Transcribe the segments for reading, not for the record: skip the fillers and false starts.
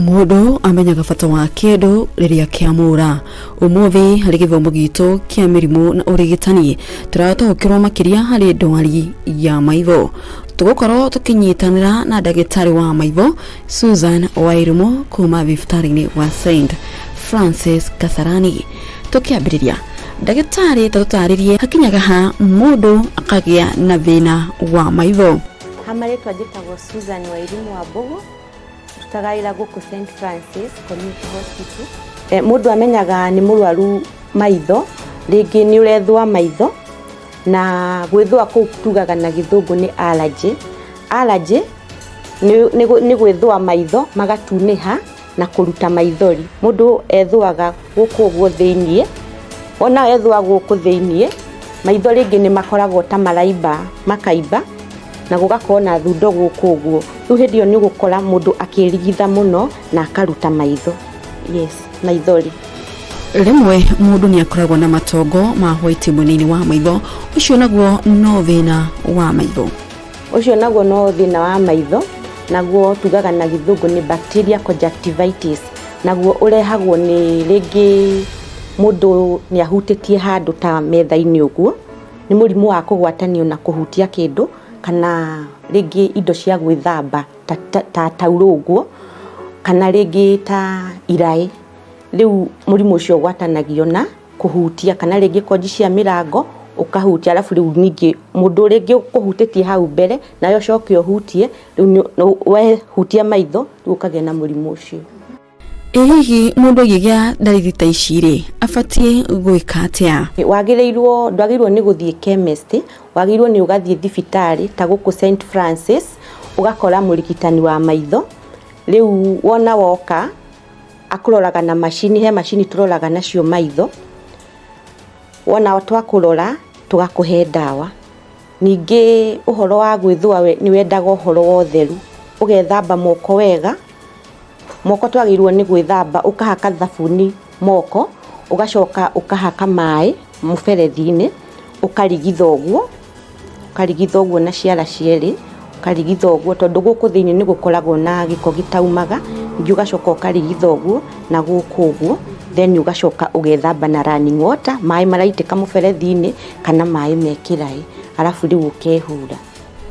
Mũndũ amenyaga bata wa kĩndũ rĩrĩa kĩamũra. Ũmũthĩ harĩ gĩthomo gitũ kĩa mĩrimũ na ũrigitani, tũrataũkĩrwo makĩria harĩ ndwari ya maitho. Tũgũkorwo tũkĩnyitanĩra na ndagĩtarĩ wa maitho Susan Wairimu kuma thibitarĩ-inĩ wa St Francis Kasarani. Tũkĩambĩrĩria, ndagĩtarĩ tatũtarĩrie hakinyaga ha mũndũ akagĩa na thĩna wa maitho. Ha marĩtwa njĩtagwo Susan Wairimu wa Mbũgũ, ndutaga wĩra gũkũ St Francis Community Hospital. Mũndũ amenyaga nĩ mũrwaru maitho, rĩngĩ nĩ ũrethũa maitho, na gwĩthũa kũu tugaga na gĩthũngũ nĩ allergy. Allergy nĩ gwĩthũa maitho magatunĩha na kũruta maithori. Mũndũ ethũaga gũkũ ũguo thĩiniĩ, wona ethũa gũkũ thĩiniĩ, maitho rĩngĩ nĩ makoragwo ta maraimba, makaimba na gũgakorwo na thundo gũkũ ũguo. Rĩu hĩndĩ ĩyo nĩ ũgũkora mũndũ akĩrigitha mũno na akaruta maitho, yes, maithori. Rĩmwe mũndũ nĩ akoragwo na matongo ma white mwena-inĩ wa maitho, ũcio naguo no thĩna wa maitho. Ũcio naguo no thĩna wa maitho, naguo tugaga na gĩthũngũ nĩ bacteria conjunctivitis. Naguo ũrehagwo nĩ rĩngĩ mũndũ nĩ ahutĩtie handũ ta metha-inĩ ũguo, nĩ mũrimũ wa kũgwatanio na kũhutia kĩndũ kana rĩngĩ indo cia gwĩthamba ta taurũ ũguo, kana rĩngĩ ta iraĩ. Rĩu mũrimũ ũcio ũgwatanagio na kũhutia kana rĩngĩ konji cia mĩrango ũkahutia, arabu rĩu ningĩ mũndũ rĩngĩ ũkũhutĩtie hau mbere nawe ũcoke ũhutie, rĩu wehutia maitho rĩu ũkagĩa na mũrimũ ũcio. Ĩ hihi mũndũ angĩgĩa ndariri ta ici rĩ, abatiĩ gwĩka atĩa? Wagĩrĩirwo, ndwagĩrĩirwo nĩ gũthiĩ chemist, wagĩrĩirwo nĩ ũgathiĩ thibitarĩ ta gũkũ St Francis, ũgakora mũrigitani wa maitho, rĩu wona woka akũroraga na macini, he macini tũroraga nacio maitho, wona twakũrora tũgakũhe ndawa. Ningĩ ũhoro wa gwĩthũa nĩ wendaga ũhoro wa ũtheru, ũgethamba moko wega, moko twagĩrĩirwo nĩ gwĩthamba ũkahaka thabuni moko, ũgacoka ũkahaka maĩ mũberethi-inĩ, ũkarigitha ũguo, ũkarigitha ũguo na ciara cierĩ, ũkarigitha ũguo tondũ gũkũ thĩiniĩ nĩ gũkoragwo na gĩko gĩtaumaga, ningĩ ũgacoka ũkarigitha ũguo na gũkũ ũguo, then ũgacoka ũgethamba na running water, maĩ maraitĩka mũberethi-inĩ kana maĩ me kĩraĩ, arabu rĩu ũkehura.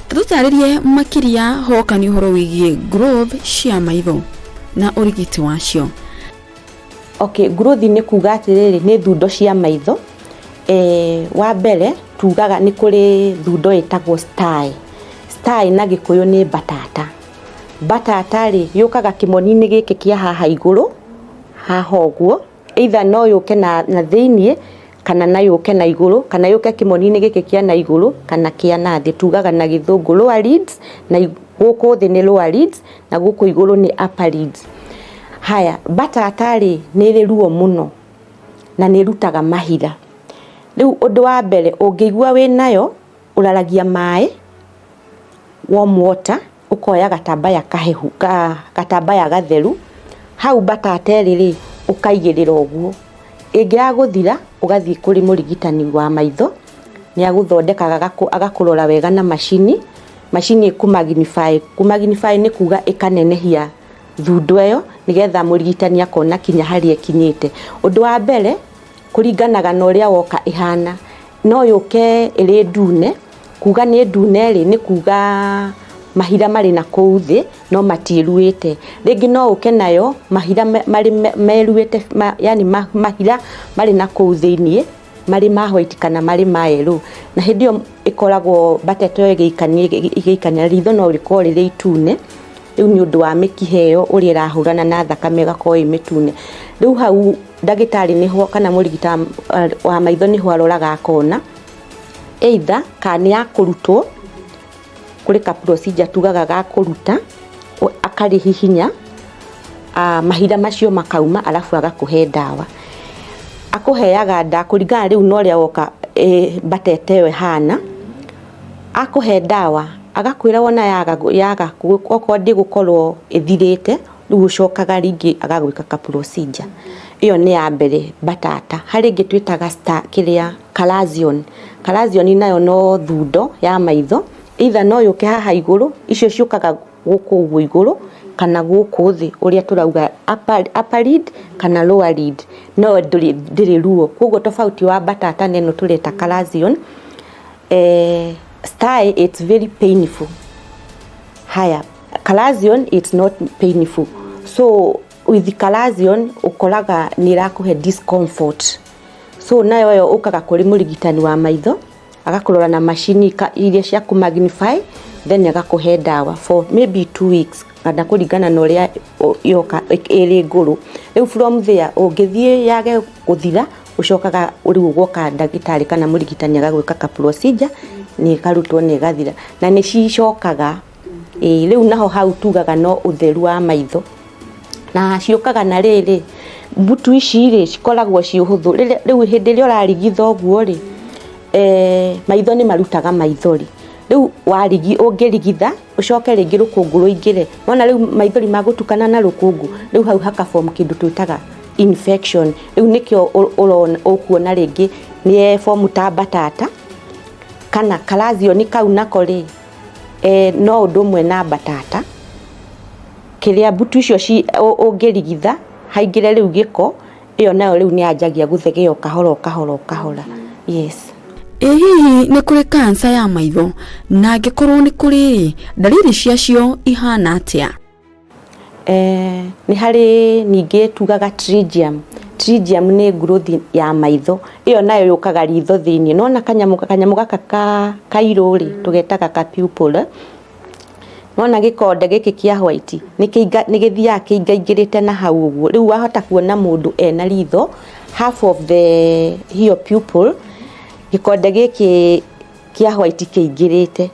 Tũtarĩrie makĩria hoka nĩ ũhoro wĩgiĩ growth cia maitho na ũrigiti wacio. Okay, growth nĩ kuga atĩrĩrĩ, nĩ thundo cia maitho. Wa mbere tugaga nĩ kũrĩ thundo ĩtagwo sty. Sty na gĩkũyũ nĩ mbatata. Mbatata rĩ, yũkaga kĩmoni-inĩ gĩkĩ kĩa haha igũrũ, haha ũguo, either no yũke na thĩiniĩ kana na yũke na igũrũ, kana yũke kĩmoni-inĩ gĩkĩ kĩa na igũrũ kana kĩa na thĩ. Tugaga na gĩthũngũ lower lids, na gũkũ thĩ nĩ lower lids na gũkũ igũrũ nĩ upper lids. Haya, mbatata rĩ, nĩ ĩrĩ ruo mũno na nĩ ĩrutaga mahira. Rĩu ũndũ wa mbere ũngĩigua wĩnayo, ũraragia maĩ warm water, ũkoya gatambaya kahehu, gatambaya gatheru, hau mbatata ĩrĩ rĩ, ũkaigĩrĩra ũguo. Ĩngĩaga gũthira, ũgathiĩ kũrĩ mũrigitani wa maitho, nĩ agũthondekaga agakũrora wega na macini, macini ĩkũ magnify. Kũ magnify nĩ kuga ĩkanenehia thundo ĩyo, nĩgetha mũrigitani akona kinya harĩa ĩkinyĩte. Ũndũ wa mbere, kũringanaga na ũrĩa woka ĩhana. No yũke ĩrĩ ndune, kuga nĩ ndune rĩ, nĩ kuga mahira marĩ na kũu thĩ, no matiĩruĩte. Rĩngĩ no ũke nayo mahira marĩ meruĩte, yani mahira marĩ na kũu thĩiniĩ, marĩ ma white kana marĩ ma yellow. Na hĩndĩ ĩyo ĩkoragwo mbatata ĩyo ĩgĩikania, ritho no rĩkorwo rĩrĩ itune, rĩu nĩ ũndũ wa mĩkiha ĩyo ũrĩa ĩrahũrana na thakame ĩgakorwo ĩ mĩtune. Rĩu hau ndagĩtarĩ nĩho kana mũrigitani wa maitho nĩho aroraga akona either kana nĩ ya kũrutwo, kũrĩ ka procedure tugaga ga kũruta, akarĩhihinya, mahira macio makauma arabu agakũhe ndawa. Akũheaga ndawa kũringana rĩu na ũrĩa woka mbatata ĩyo ĩhana, akũhe ndawa agakwĩra wona yaga okorwo ndĩgũkorwo ĩthirĩte, rĩu ũcokaga rĩngĩ agagwĩka ka procedure. Ĩyo nĩ ya mbere mbatata. Harĩ ĩngĩ twĩtaga star kĩrĩa chalazion. Chalazion nayo no thundo ya maitho, either no yũke haha igũrũ, icio ciũkaga gũkũ ũguo igũrũ, kana gũkũ thĩ ũrĩa tũrauga upper lid kana lower lid no ndĩrĩ ruo. Koguo tofauti wa mbatata na ĩno tũreta chalazion, stye it's very painful. Haya, chalazion it's not painful. So with chalazion ũkoraga nĩ ĩrakũhe discomfort. So nayo ĩyo ũkaga kũrĩ mũrigitani wa maitho agakũrora na macini iria cia kũ magnify, then agakũhe ndawa for maybe 2 weeks kana kũringana na ũrĩa yoka ĩrĩ ngũrũ. Rĩu from there ũngĩthiĩ yage gũthira, ũcokaga rĩu ũgoka ndagĩtarĩ kana mũrigitani agagwĩka ka procedure nĩ ĩkarutwo nĩ ĩgathira na nĩ cicokaga. Ĩĩ, rĩu naho hau tugaga no ũtheru wa maitho na ciũkaga na rĩrĩ mbutu ici rĩ cikoragwo ciĩ ũhũthũ. Rĩu hĩndĩ ĩrĩa ũrarigitha ũguo rĩ, maitho nĩ marutaga maithori. Rĩu warigi ũngĩrigitha ũcoke rĩngĩ rũkũngũ rũingĩre, wona rĩu maithori magũtukana na rũkũngũ, rĩu hau haka form kĩndũ twĩtaga infection. Rĩu nĩkĩo ũrona ũkuona rĩngĩ nĩ form ta mbatata kana chalazion kau nako rĩ, no ũndũ ũmwe na mbatata. Kĩrĩa mbutu icio ũngĩrigitha haingĩre rĩu gĩko, ĩyo nayo rĩu nĩ yanjagia gũthegea o kahora o kahora o kahora. Yes. Ĩ hihi nĩ kũrĩ kansa ya maitho? Na angĩkorwo nĩ kũrĩ rĩ, ndariri ciacio ihana atĩa? Nĩ harĩ ningĩ tugaga pterygium. Pterygium nĩ growth ya maitho. Ĩyo nayo yũkaga ritho thĩiniĩ. Nĩwona kanyamũ gaka ka kairũ rĩ, tũgetaga ka pupil. Nĩwona gĩkonde gĩkĩ kĩa white nĩ gĩthiaga kĩingaingĩrĩte na hau ũguo. Rĩu wahota kuona mũndũ ena ritho half of the hiyo pupil, gĩkonde gĩkĩ kĩa white kĩingĩrĩte.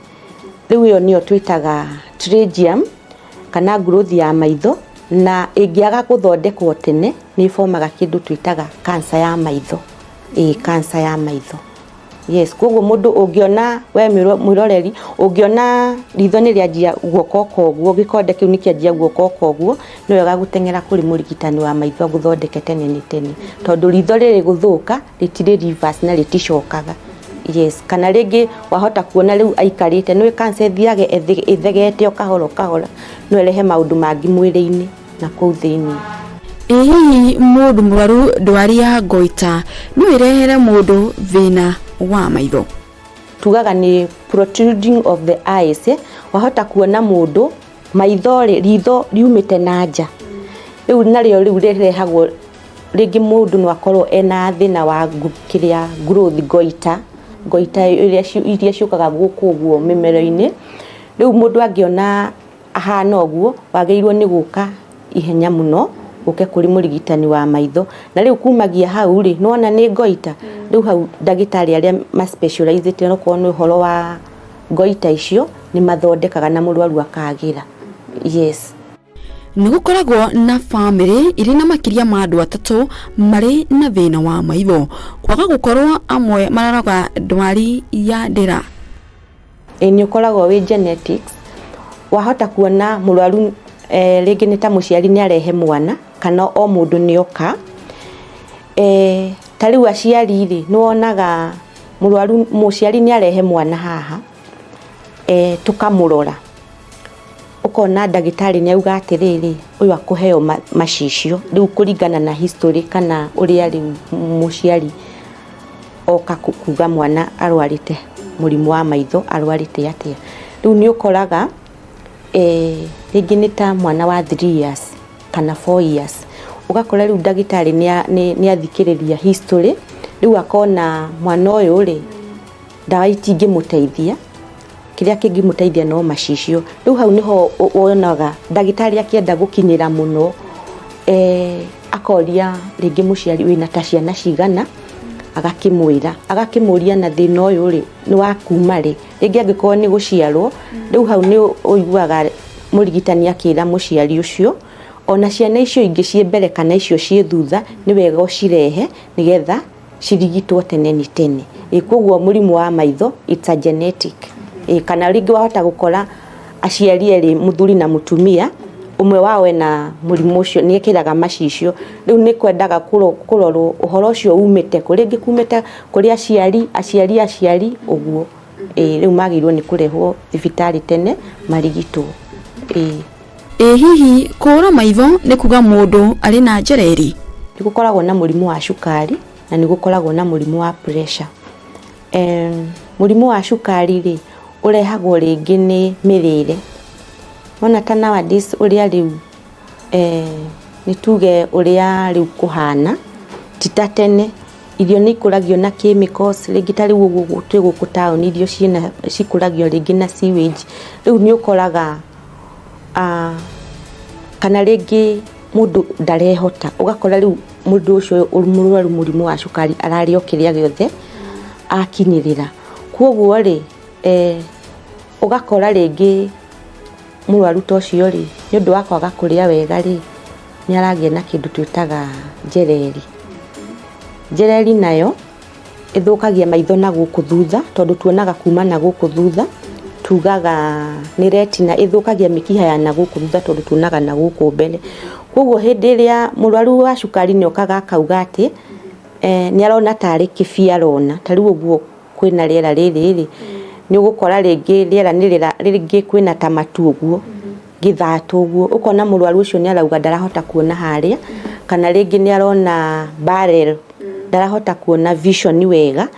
Rĩu ĩyo nĩyo twĩtaga pterygium kana growth ya maitho, na ĩngĩaga gũthondekwo tene nĩ ĩbomaga kĩndũ twĩtaga cancer ya maitho. Ĩĩ, cancer ya maitho. Yes, koguo mũndũ ũngĩona we mwĩroreri ũngĩona ritho nĩ rĩanjia guokoka ũguo, gĩkonde kĩu nĩ kĩanjia guokoka ũguo, nĩ wega gũteng'era kũrĩ mũrigitani wa maitho agũthondeke tene nĩ tene, tondũ ritho rĩrĩ gũthũka rĩtirĩ reverse na rĩticokaga. Yes, kana rĩngĩ wahota kuona rĩu aikarĩte, nĩũĩ cancer ĩthiaga ĩthegete o kahora o kahora, no ĩrehe maũndũ mangĩ mwĩrĩ-inĩ na kũu thĩiniĩ. Ĩ hihi mũndũ mũrwaru ndwari ya goiter no ĩrehere mũndũ thĩna wa maitho? Tugaga nĩ protruding of the eyes. Wahota kuona mũndũ maitho rĩ, ritho riumĩte na nja. Rĩu narĩo rĩu rĩrehagwo rĩngĩ mũndũ no akorwo ena thĩna wa kĩrĩa growth goiter, goiter iria ciũkaga gũkũ ũguo mĩmero-inĩ. Rĩu mũndũ angĩona ahana ũguo, wagĩrĩirwo nĩ gũka ihenya mũno ũke kũrĩ mũrigitani wa maitho. Na rĩu kumagia hau rĩ, nĩwona nĩ goiter, rĩu hau ndagĩtarĩ arĩa ma specializĩte okorwo nĩ ũhoro wa goiter icio nĩ mathondekaga na mũrwaru akagĩra. Yes. Nĩ gũkoragwo na bamĩrĩ irĩ na makĩria ma andũ atatũ marĩ na thĩna wa maitho, kwaga gũkorwo amwe mararaga ndwari ya ndĩra. Ĩ nĩ ũkoragwo wĩ genetics. Wahota kuona mũrwaru, rĩngĩ nĩ ta mũciari nĩ arehe mwana kana o mũndũ nĩ oka. Ta rĩu aciari rĩ, nĩ wonaga mũrwaru mũciari nĩ arehe mwana haha, tũkamũrora, ũkona ndagĩtarĩ nĩ auga atĩrĩrĩ, ũyũ akũheo macicio. Rĩu kũringana na history kana ũrĩa rĩu mũciari oka kuga mwana arwarĩte mũrimũ wa maitho arwarĩte atĩa. Rĩu nĩ ũkoraga, rĩngĩ nĩ ta mwana wa 3 years kana 4 years, ũgakora rĩu ndagĩtarĩ nĩ athikĩrĩria history, rĩu akona mwana ũyũ rĩ, ndawa itingĩmũteithia, kĩrĩa kĩngĩmũteithia no macicio. Rĩu hau nĩho wonaga ndagĩtarĩ akĩenda gũkinyĩra mũno, akoria rĩngĩ mũciari wĩna ta ciana cigana, agakĩmwĩra, agakĩmũria na thĩna ũyũ rĩ nĩ wa kuma rĩ, rĩngĩ angĩkorwo nĩ gũciarwo. Rĩu hau nĩ ũiguaga mũrigitani akĩra mũciari ũcio ona ciana icio ingĩ ciĩ mbere kana icio ciĩ thutha nĩ wega ũcirehe nĩgetha cirigitwo tene nĩ tene. Ĩ koguo mũrimũ wa maitho it's a genetic. Ĩ kana rĩngĩ wahota gũkora aciari erĩ, mũthuri na mũtumia, ũmwe wao ena mũrimũ ũcio nĩ ekĩraga macicio. Rĩu nĩ kwendaga kũrorwo ũhoro ũcio umĩte kũ, rĩngĩ kumĩte kũrĩ aciari, aciari aciari ũguo. Ĩ rĩu magĩrĩirwo nĩ kũrehwo thibitarĩ tene marigitwo. Ĩ. Ĩ hihi kũũra maitho nĩ kuga mũndũ arĩ na njereri? Nĩ gũkoragwo na mũrimũ wa cukari na nĩ gũkoragwo na mũrimũ wa pressure. Mũrimũ wa cukari rĩ, ũrehagwo rĩngĩ nĩ mĩrĩre. Wona ta nowadays ũrĩa rĩu nĩ tuge ũrĩa rĩu kũhana, ti ta tene, irio nĩ ikũragio na chemicals, rĩngĩ ta rĩu ũguo twĩ gũkũ taũni irio ciĩna cikũragio rĩngĩ na sewage, rĩu nĩ ũkoraga kana rĩngĩ mũndũ ndarehota, ũgakora rĩu mũndũ ũcio mũrwaru mũrimũ wa cukari ararĩa o kĩrĩa gĩothe akinyĩrĩra. Koguo rĩ, ũgakora rĩngĩ mũrwaru ta ũcio rĩ, nĩ ũndũ wa kwaga kũrĩa wega rĩ, nĩ aragĩa na kĩndũ twĩtaga njereri. Njereri nayo ĩthũkagia maitho na gũkũ thutha, tondũ tuonaga kuma na gũkũ thutha, tugaga nĩ retina, ĩthũkagia mĩkiha ya na gũkũ thutha tondũ tuonaga na gũkũ mbere. Koguo hĩndĩ ĩrĩa mũrwaru wa cukari nĩ okaga akauga atĩ nĩ arona tarĩ kĩbii arona, ta rĩu ũguo kwĩna rĩera rĩrĩ rĩ, nĩ ũgũkora rĩngĩ rĩera nĩ rĩngĩ kwĩna ta matu ũguo, gĩthatũ ũguo, ũkona mũrwaru ũcio nĩ arauga ndarahota kuona harĩa, kana rĩngĩ nĩ arona barrel, ndarahota kuona vision wega.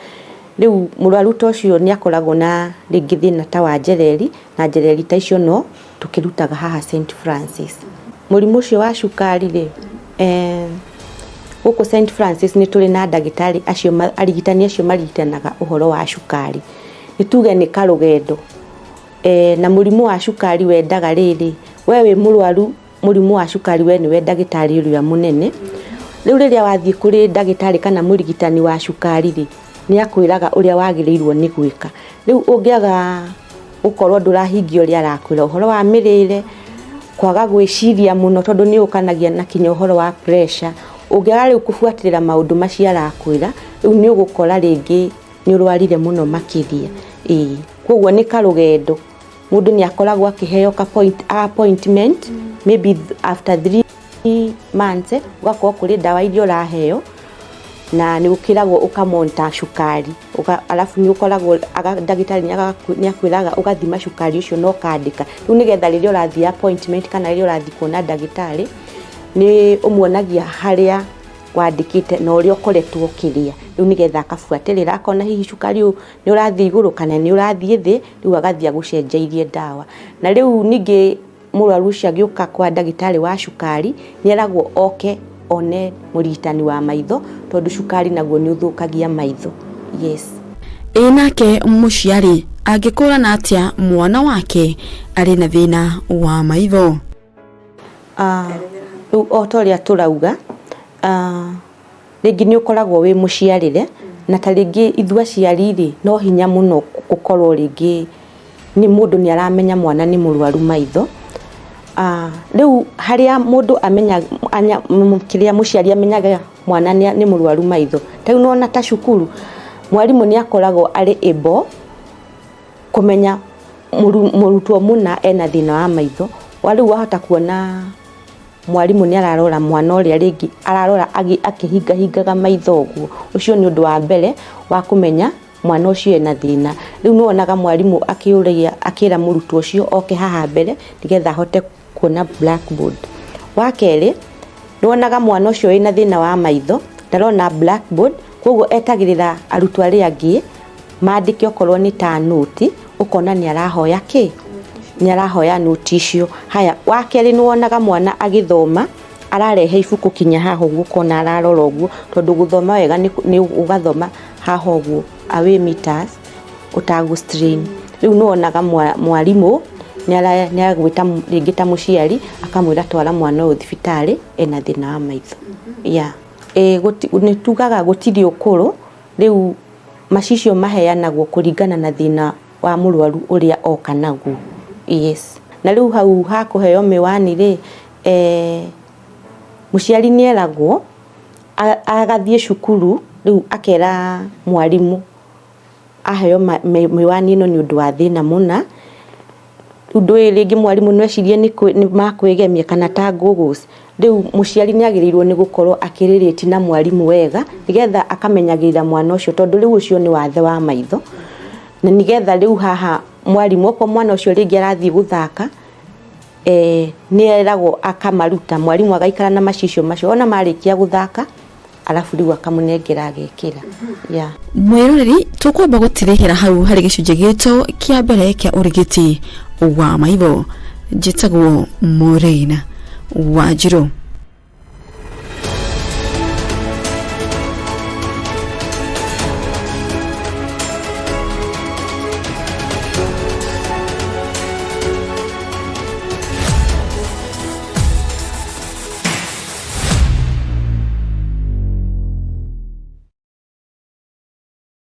Rĩu mũrwaru ta ũcio nĩ akoragwo na rĩngĩ thĩna ta wa njereri, na njereri ta icio no tũkĩrutaga haha St Francis. Mũrimũ ũcio wa cukari rĩ, gũkũ St Francis nĩ tũrĩ na ndagĩtarĩ acio, arigitani acio marigitanaga ũhoro wa cukari. Nĩ tuge nĩ karũgendo. Na mũrimũ wa cukari wendaga rĩrĩ, we wĩ mũrwaru mũrimũ wa cukari we nĩwe ndagĩtarĩ ũrĩa mũnene. Rĩu rĩrĩa wathiĩ kũrĩ ndagĩtarĩ kana mũrigitani wa cukari rĩ, nĩ akwĩraga ũrĩa wagĩrĩirwo nĩ gwĩka. Rĩu ũngĩaga gũkorwo ndũrahingia ũrĩa arakwĩra, ũhoro wa mĩrĩre, kwaga gwĩciria mũno tondũ nĩ ũkanagia na kinya ũhoro wa pressure, ũngĩaga rĩu kũbuatĩrĩra maũndũ macio arakwĩra, rĩu nĩ ũgũkora rĩngĩ nĩ ũrwarire mũno makĩria. Ĩĩ, koguo nĩ karũgendo. Mũndũ nĩ akoragwo akĩheo ka appointment maybe after 3 months, ũgakorwo kũrĩ ndawa iria ũraheo na nĩ ũkĩragwo ũkamonta cukari, alafu nĩ ũkoragwo ndagĩtarĩ nĩ akwĩraga ũgathima cukari ũcio na ũkandĩka. Rĩu nĩgetha rĩrĩa ũrathiĩ appointment kana rĩrĩa ũrathiĩ kuona ndagĩtarĩ, nĩ ũmuonagia harĩa wandĩkĩte na ũrĩa ũkoretwo ũkĩrĩa. Rĩu nĩgetha akabuatĩrĩra akona hihi cukari ũyũ nĩ ũrathiĩ igũrũ kana nĩ ũrathiĩ thĩ, rĩu agathiĩ agũcenjeirie ndawa. Na rĩu ningĩ mũrwaru ũcio angĩũka kwa ndagĩtarĩ wa cukari, nĩ eragwo oke one mũrigitani wa maitho, tondũ cukari naguo nĩ ũthũkagia maitho. Yes. Ĩ nake mũciari angĩkũrana atĩa mwana wake arĩ na thĩna wa maitho? Rĩu o ta ũrĩa tũrauga, rĩngĩ nĩ ũkoragwo wĩ mũciarĩre, na ta rĩngĩ ithuĩ aciari rĩ, no hinya mũno gũkorwo rĩngĩ nĩ mũndũ nĩ aramenya mwana nĩ mũrwaru maitho. Rĩu harĩa mũndũ amenya, kĩrĩa mũciari amenyaga mwana nĩ mũrwaru maitho, ta rĩu nĩwona ta cukuru, mwarimũ nĩ akoragwo arĩ able kũmenya mũrutwo mũna ena thĩna wa maitho. Rĩu wahota kuona mwarimũ nĩ ararora mwana ũrĩa rĩngĩ ararora akĩhingahingaga maitho ũguo. Ũcio nĩ ũndũ wa mbere wa kũmenya mwana ũcio ena thĩna. Rĩu nĩwonaga mwarimũ akĩũria, akĩra mũrutwo ũcio oke haha mbere nĩgetha ahote kuona blackboard. Wa kerĩ, nĩwonaga mwana ũcio wĩna thĩna wa maitho ndarona blackboard, koguo etagĩrĩra arutwo arĩa angĩ mandĩke okorwo nĩ ta nũti, ũkona nĩ arahoya kĩ? Nĩ arahoya nũti icio. Haya, wa kerĩ nĩwonaga mwana agĩthoma ararehe ibuku kinya haha ũguo, ũkona ararora ũguo, tondũ gũthoma wega nĩ ũgathoma haha ũguo away meters ũtagũ strain. Rĩu nĩwonaga mwarimũ nĩ agwĩta rĩngĩ ta mũciari akamwĩra twara mwana ũyũ thibitarĩ ena thĩna wa maitho. Yeah. Nĩ tugaga gũtirĩ ũkũrũ, rĩu macicio maheanagwo kũringana na thĩna wa mũrwaru ũrĩa oka naguo. Yes. Na rĩu hau ha kũheo mĩwani rĩ, mũciari nĩ eragwo agathiĩ cukuru, rĩu akera mwarimũ aheo mĩwani ĩno nĩ ũndũ wa thĩna mũna. Rĩu ndũĩ rĩngĩ mwarimũ no ecirie nĩ makwĩgemia kana ta goggles. Rĩu mũciari nĩ agĩrĩirwo nĩ gũkorwo akĩrĩrĩti na mwarimũ wega nĩgetha akamenyagĩrĩra mwana ũcio, tondũ rĩu ũcio nĩ wathe wa maitho. Na nĩgetha rĩu haha mwarimũ, okorwo mwana ũcio rĩngĩ arathiĩ gũthaka, Nĩ eragwo akamaruta, mwarimũ agaikara na macicio macio ona marĩkia gũthaka, arabu rĩu akamũnengera agekĩra, yeah. Mwĩroreri, tũkwamba gũtirĩhĩra hau harĩ gĩcunjĩ gitũ kĩa mbere kĩa ũrigiti wa maitho. Njĩtagwo Maureen Wanjiru.